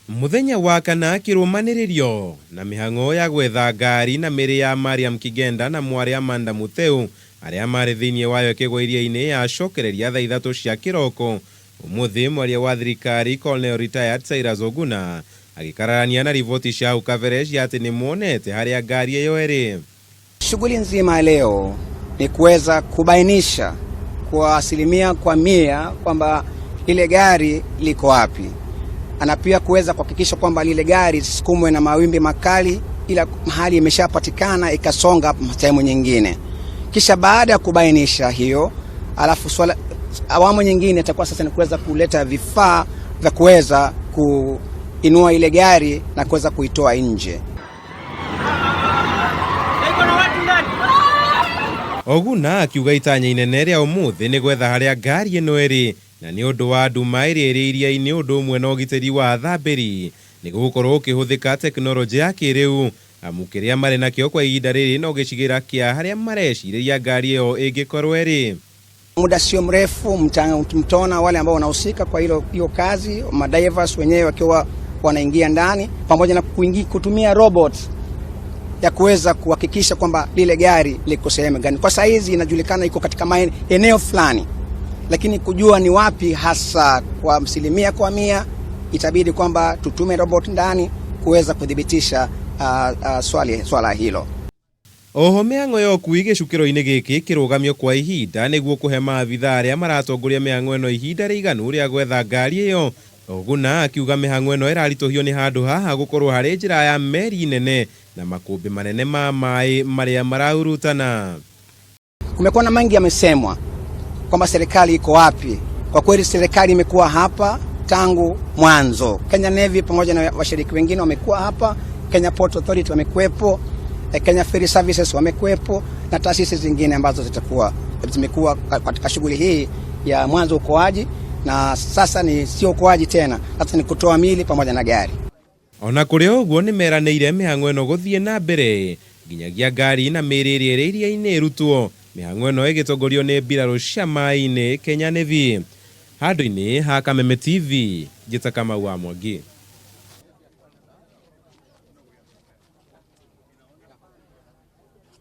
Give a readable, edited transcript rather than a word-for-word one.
Muthenya wa kana kĩrũmanĩrĩrio na mĩhang'o ya gwetha ngari na mĩĩrĩ ya Mariam Kigenda na mwarĩ Amanda Mutheu arĩa marĩ thĩinĩ wayo ĩkĩgwa iria-inĩ yacokereria thaa 3 cia kĩroko ũmũthĩ. Mwaria wa thirikari, Colonel Retired Cyrus Oguna, agĩkararania na riboti cia hau kabere cia atĩ nĩ monete harĩa ngari ĩyo ĩrĩ. Shughuli nzima leo ni kuweza kubainisha kwa 100% kwamba lile gari liko wapi, na pia kuweza kuhakikisha kwamba lile gari lisisukumwe na mawimbi makali, ila mahali imeshapatikana ikasonga sehemu nyingine. Kisha baada ya kubainisha hiyo, alafu swala awamu nyingine itakuwa sasa ni kuweza kuleta vifaa vya kuweza kuinua ile gari na kuweza kuitoa nje. Oguna akiuga itanya inene rĩa ũmũthĩ nĩ gwetha harĩa ngari ĩno ĩrĩ, na nĩ ũndũ wa nduma ĩrĩa ĩrĩ iria-inĩ ũndũ ũmwe na ũgitĩri wa athambĩri nĩ gũgũkorwo ũkĩhũthĩka tekinoronjĩ ya kĩrĩu, amu kĩrĩa marĩ nakĩo kwa ihinda rĩrĩ no gĩcigĩrĩra kĩa harĩa marecirĩria ngari ĩyo ĩngĩkorwo ĩrĩ. Muda sio mrefu mtaona wale ambao wanahusika kwa hilo hiyo kazi, madivers wenyewe wakiwa wanaingia ndani pamoja na kutumia robot ya kuweza kuhakikisha kwamba lile gari liko sehemu gani. Kwa saizi inajulikana iko katika eneo fulani, lakini kujua ni wapi hasa kwa 100% itabidi kwamba tutume robot ndani kuweza kuthibitisha swala hilo. Oho mĩhang'o ya ũkui gĩcukĩro-inĩ gĩkĩ kĩrũgamio kwa ihinda nĩguo kũhe maabitha arĩa maratongoria mĩhang'o ĩno ihinda rĩiganu rĩa gwetha ngari ĩyo. Oguna akiuga mĩhang'o ĩno ĩraritũhio nĩ handũ haha gũkorwo harĩ njĩra ya meri nene na makũmbĩ manene ma maĩ marĩa marahurutana. Kumekuwa na mengi yamesemwa kwamba serikali iko wapi. Kwa kweli serikali imekuwa hapa tangu mwanzo. Kenya Navy pamoja na washiriki wengine wamekuwa hapa, Kenya Port Authority wamekuwepo, Kenya Ferry Services wamekuwepo na taasisi zingine ambazo zimekuwa katika shughuli hii ya mwanzo uokoaji, na sasa ni sio uokoaji tena, sasa ni kutoa mili pamoja na gari. Ona kũrĩ ũguo, nĩ meranĩire mĩhang'o ĩno gũthiĩ na mbere nginyagia ngari na mĩĩrĩ ĩrĩa ĩrĩ iria-inĩ ĩrutwo. Mĩhang'o ĩno ĩgĩtongorio nĩ mbirarũ cia maĩ-inĩ, Kenya Navy. Handũ-inĩ ha Kameme TV, njĩta Kamau wa Mwangi.